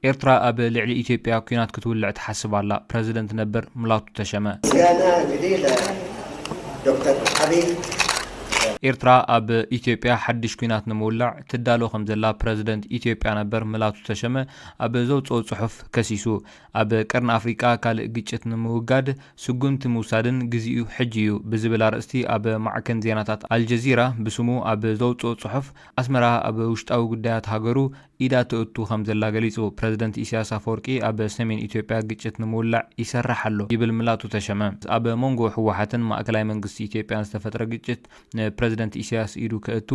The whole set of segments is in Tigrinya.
ኤርትራ ኣብ ልዕሊ ኢትዮጵያ ኲናት ክትውልዕ ትሓስብ ኣላ፣ ፕረዚደንት ነበር ሙላቱ ተሸመ። ምስጋና እንግዲህ ለዶክተር አብይ። ኤርትራ ኣብ ኢትዮጵያ ሓድሽ ኲናት ንምውላዕ ትዳሎ ከም ዘላ ፕረዚደንት ኢትዮጵያ ነበር ሙላቱ ተሸመ ኣብ ዘውፅኦ ፅሑፍ ከሲሱ። ኣብ ቀርኒ ኣፍሪቃ ካልእ ግጭት ንምውጋድ ስጉምቲ ምውሳድን ግዚኡ ሕጂ እዩ ብዝብል ኣርእስቲ ኣብ ማዕከን ዜናታት ኣልጀዚራ ብስሙ ኣብ ዘውፅኦ ፅሑፍ ኣስመራ ኣብ ውሽጣዊ ጉዳያት ሃገሩ ኢዳ ትእቱ ከም ዘላ ገሊጹ። ፕረዚደንት ኢሳያስ ኣፈወርቂ ኣብ ሰሜን ኢትዮጵያ ግጭት ንምውላዕ ይሰርሕ ኣሎ ይብል ሙላቱ ተሸመ። ኣብ መንጎ ህወሓትን ማእከላይ መንግስቲ ኢትዮጵያን ዝተፈጥረ ግጭት ንፕረዚደንት ኢሳያስ ኢዱ ከእቱ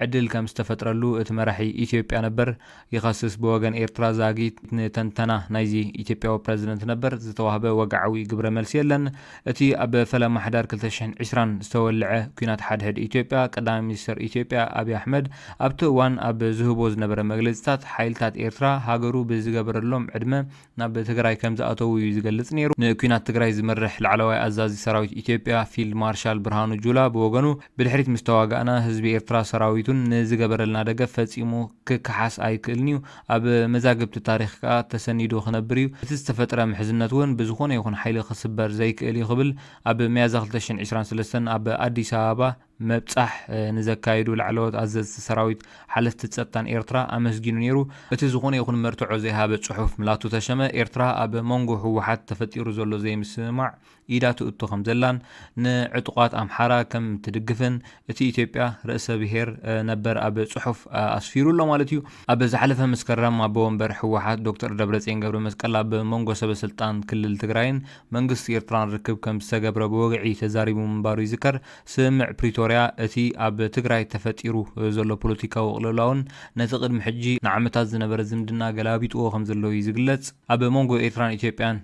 ዕድል ከም ዝተፈጥረሉ እቲ መራሒ ኢትዮጵያ ነበር ይኸስስ። ብወገን ኤርትራ ዛጊት ንተንተና ናይዚ ኢትዮጵያዊ ፕረዚደንት ነበር ዝተዋህበ ወግዓዊ ግብረ መልሲ የለን። እቲ ኣብ ፈለማ ሕዳር ክልተ ሽሕን ዕስራን ዝተወልዐ ኲናት ሓድሕድ ኢትዮጵያ ቀዳማይ ሚኒስተር ኢትዮጵያ ኣብይ ኣሕመድ ኣብቲ እዋን ኣብ ዝህቦ ዝነበረ መግለጺታት ሓይልታት ኤርትራ ሃገሩ ብዝገበረሎም ዕድመ ናብ ትግራይ ከም ዝኣተዉ እዩ ዝገልጽ ነይሩ። ንኲናት ትግራይ ዝመርሕ ላዕለዋይ ኣዛዚ ሰራዊት ኢትዮጵያ ፊልድ ማርሻል ብርሃኑ ጁላ ብወገኑ ብድሕሪት ምስ ተዋጋእና ህዝቢ ኤርትራ ሰራዊቱን ንዝገበረልና ደገፍ ፈጺሙ ክከሓስ ኣይክእልን እዩ። ኣብ መዛግብቲ ታሪኽ ከኣ ተሰኒዱ ክነብር እዩ። እቲ ዝተፈጥረ ምሕዝነት እውን ብዝኾነ ይኹን ሓይሊ ክስበር ዘይክእል እዩ ክብል ኣብ ሚያዝያ ክልተ ሽሕን ዕስራን ሰለስተን ኣብ ኣዲስ ኣበባ መብጻሕ ንዘካየዱ ላዕለዎት ኣዘዝቲ ሰራዊት ሓለፍቲ ጸጥታን ኤርትራ ኣመስጊኑ ነይሩ። እቲ ዝኾነ ይኹን መርትዖ ዘይሃበ ጽሑፍ ሙላቱ ተሸመ ኤርትራ ኣብ መንጎ ህወሓት ተፈጢሩ ዘሎ ዘይምስምማዕ ኢዳ ትእቱ ከም ዘላን ንዕጡቓት ኣምሓራ ከም ትድግፍን እቲ ኢትዮጵያ ርእሰ ብሔር ነበር ኣብ ጽሑፍ ኣስፊሩ ኣሎ ማለት እዩ። ኣብ ዝሓለፈ መስከረም ኣቦ ወንበር ህወሓት ዶክተር ደብረጽዮን ገብረ መስቀል ኣብ መንጎ ሰበ ስልጣን ክልል ትግራይን መንግስቲ ኤርትራን ርክብ ከም ዝተገብረ ብወግዒ ተዛሪቡ ምንባሩ ይዝከር። ስምምዕ ፕሪቶርያ እቲ ኣብ ትግራይ ተፈጢሩ ዘሎ ፖለቲካዊ ቅልውላውን ነቲ ቅድሚ ሕጂ ንዓመታት ዝነበረ ዝምድና ገላቢጥዎ ከም ዘሎ እዩ ዝግለጽ። ኣብ መንጎ ኤርትራን ኢትዮጵያን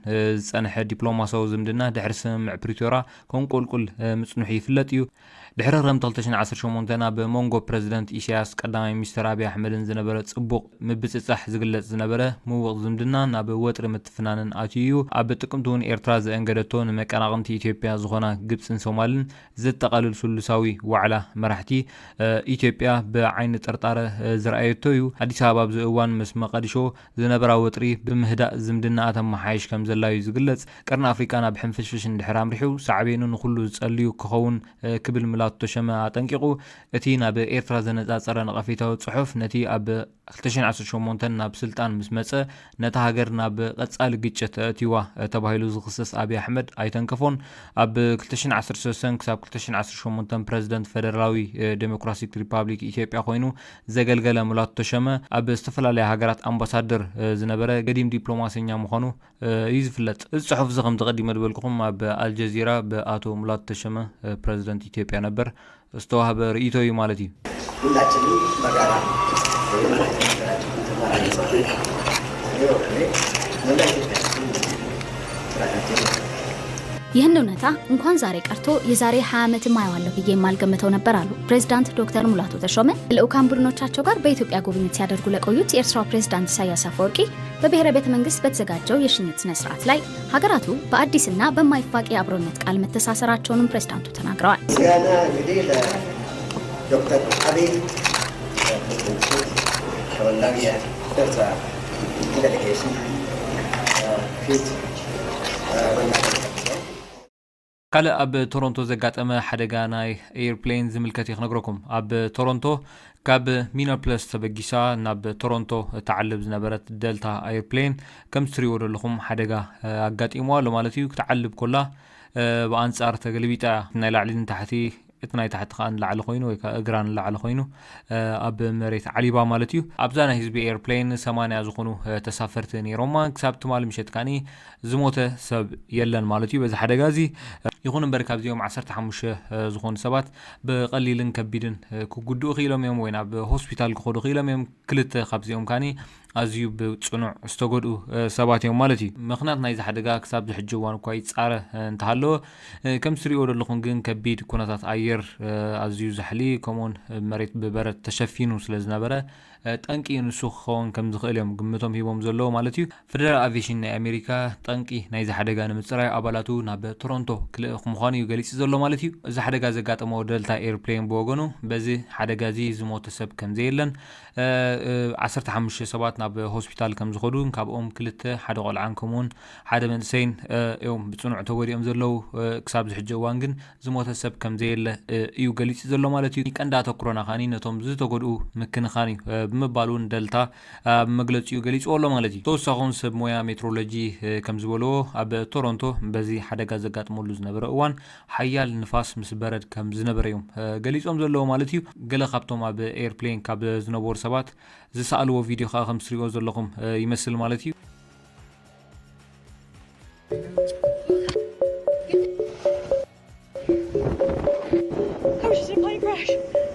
ዝጸንሐ ዲፕሎማሲያዊ ዝምድና ድሕሪ ስምምዕ ፕሪቶርያ ከንቆልቁል ምጽንሑ ይፍለጥ እዩ። ድሕሪ ክረምቲ ክልተ ሽሕን ዓሰርተ ሸሞንተን ኣብ መንጎ ፕረዚደንት ኢሳያስ ቀዳማይ ሚኒስተር ኣብይ ኣሕመድን ዝነበረ ጽቡቕ ምብጽጻሕ ዝግለጽ ዝነበረ ምውቕ ዝምድና ናብ ወጥሪ ምትፍናንን ኣትዩ እዩ። ኣብ ጥቅምቲ እውን ኤርትራ ዘእንገደቶ ንመቀናቕንቲ ኢትዮጵያ ዝኾና ግብጽን ሶማልን ዘጠቓልል ስሉሳዊ ዋዕላ መራሕቲ ኢትዮጵያ ብዓይኒ ጥርጣረ ዝረኣየቶ እዩ። ኣዲስ ኣበባ ኣብዚ እዋን ምስ መቐዲሾ ዝነበራ ወጥሪ ብምህዳእ ዝምድናኣ ተመሓይሽ ከም ዘላ እዩ ዝግለጽ። ቀርኒ ኣፍሪቃ ናብ ሕንፍሽፍሽ እንድሕር ኣምሪሑ ሳዕቤኑ ንኹሉ ዝጸልዩ ክኸውን ክብል ሙላቱ ተሸመ ኣጠንቂቑ። እቲ ናብ ኤርትራ ዘነጻጸረ ነቐፌታዊ ጽሑፍ ነቲ ኣብ ክልተ ሽሕን ዓሰርተ ሸሞንተን ናብ ስልጣን ምስ መጸ ነታ ሃገር ናብ ቀጻሊ ግጭት ኣእትይዋ ተባሂሉ ዝኽሰስ ኣብይ ኣሕመድ ኣይተንከፎን። ኣብ ክልተ ሽሕን ዓሰርተ ሰለስተን ክሳብ ክልተ ሽሕን ዓሰርተ ሸሞንተን ፕረዚደንት ፈደራላዊ ዴሞክራሲክ ሪፓብሊክ ኢትዮጵያ ኮይኑ ዘገልገለ ሙላቱ ተሸመ ኣብ ዝተፈላለያ ሃገራት ኣምባሳደር ዝነበረ ገዲም ዲፕሎማሰኛ ምዃኑ እዩ ዝፍለጥ። እዚ ጽሑፍ እዚ ከምቲ ቀዲመ ዝበልኩኹም ኣብ ኣልጀዚራ ብኣቶ ሙላቱ ተሸመ ፕረዚደንት ኢትዮጵያ ነበር ዝተዋህበ ርእይቶ እዩ ማለት እዩ። ሁላችንም በጋራ ይህን እውነታ እንኳን ዛሬ ቀርቶ የዛሬ ሃያ ዓመትም አየዋለሁ ብዬ የማልገምተው ነበር አሉ ፕሬዝዳንት ዶክተር ሙላቱ ተሾመ ከልዑካን ቡድኖቻቸው ጋር በኢትዮጵያ ጉብኝት ሲያደርጉ ለቆዩት የኤርትራው ፕሬዝዳንት ኢሳያስ አፈወርቂ በብሔራዊ ቤተ መንግስት በተዘጋጀው የሽኝት ስነ ስርዓት ላይ ሀገራቱ በአዲስና በማይፋቅ የአብሮነት ቃል መተሳሰራቸውንም ፕሬዝዳንቱ ተናግረዋል። ምስጋና እንግዲህ ለዶክተር አብይ ከመላው የኤርትራ ዴሌጌሽን ፊት ካልእ ኣብ ቶሮንቶ ዘጋጠመ ሓደጋ ናይ ኤርፕሌን ዝምልከት እዩ ክነግረኩም። ኣብ ቶሮንቶ ካብ ሚኖፕለስ ተበጊሳ ናብ ቶሮንቶ እትዓልብ ዝነበረት ደልታ ኤርፕሌን ከምቲ ትሪእዎ ዘለኹም ሓደጋ ኣጋጢምዋ ኣሎ ማለት እዩ። ክትዓልብ ኮላ ብኣንጻር ተገልቢጣ ናይ ላዕሊ ንታሕቲ እቲ ናይ ታሕቲ ከዓ ንላዕሊ ኮይኑ ወይ ከዓ እግራ ንላዕሊ ኮይኑ ኣብ መሬት ዓሊባ ማለት እዩ። ኣብዛ ናይ ህዝቢ ኤርፕሌን ሰማንያ ዝኾኑ ተሳፈርቲ ነይሮማ። ክሳብ ትማሊ ምሸት ካኒ ዝሞተ ሰብ የለን ማለት እዩ በዚ ሓደጋ እዚ። ይኹን እምበር ካብዚኦም ዓሰርተ ሓሙሽተ ዝኾኑ ሰባት ብቐሊልን ከቢድን ክጉድኡ ክኢሎም እዮም ወይ ናብ ሆስፒታል ክኸዱ ክኢሎም እዮም። ክልተ ካብዚኦም ካኒ ኣዝዩ ብጽኑዕ ዝተጎድኡ ሰባት እዮም ማለት እዩ። ምኽንያት ናይዚ ሓደጋ ክሳብ ዝሕጂ እዋን እኳ ይጻረ እንተሃለወ ከም ትሪእዎ ዘለኹም ግን ከቢድ ኩነታት ኣየር ኣዝዩ ዛሕሊ ከምኡውን መሬት ብበረድ ተሸፊኑ ስለ ዝነበረ ጠንቂ ንሱ ክኸውን ከም ዝኽእል እዮም ግምቶም ሂቦም ዘለዉ ማለት እዩ። ፌደራል ኣቪሽን ናይ ኣሜሪካ ጠንቂ ናይዚ ሓደጋ ንምፅራይ ኣባላቱ ናብ ቶሮንቶ ክልእኽ ምዃኑ እዩ ገሊፁ ዘሎ ማለት እዩ። እዚ ሓደጋ ዘጋጠመዎ ደልታ ኤርፕሌን ብወገኑ በዚ ሓደጋ እዚ ዝሞተ ሰብ ከም ዘየለን ዓሰርተ ሓሙሽተ ሰባት ናብ ሆስፒታል ከም ዝኸዱን ካብኦም ክልተ ሓደ ቆልዓን ከምኡውን ሓደ መንእሰይን እዮም ብፅኑዕ ተጎዲኦም ዘለዉ። ክሳብ ዝሕጂ እዋን ግን ዝሞተ ሰብ ከም ዘየለ እዩ ገሊፁ ዘሎ ማለት እዩ። ቀንዲ ኣተኩሮና ከዓኒ ነቶም ዝተጎድኡ ምክንኻን እዩ ብምባል እውን ደልታ ኣብ መግለፂኡ ገሊፅዎ ኣሎ ማለት እዩ። ተወሳኹን ሰብ ሞያ ሜትሮሎጂ ከም ዝበልዎ ኣብ ቶሮንቶ በዚ ሓደጋ ዘጋጥመሉ ዝነበረ እዋን ሓያል ንፋስ ምስ በረድ ከም ዝነበረ እዮም ገሊፆም ዘለዉ ማለት እዩ። ገለ ካብቶም ኣብ ኤርፕሌን ካብ ዝነበሩ ሰባት ዝሰኣልዎ ቪድዮ ከዓ ከም ትሪእዎ ዘለኹም ይመስል ማለት እዩ። That was just a plane crash.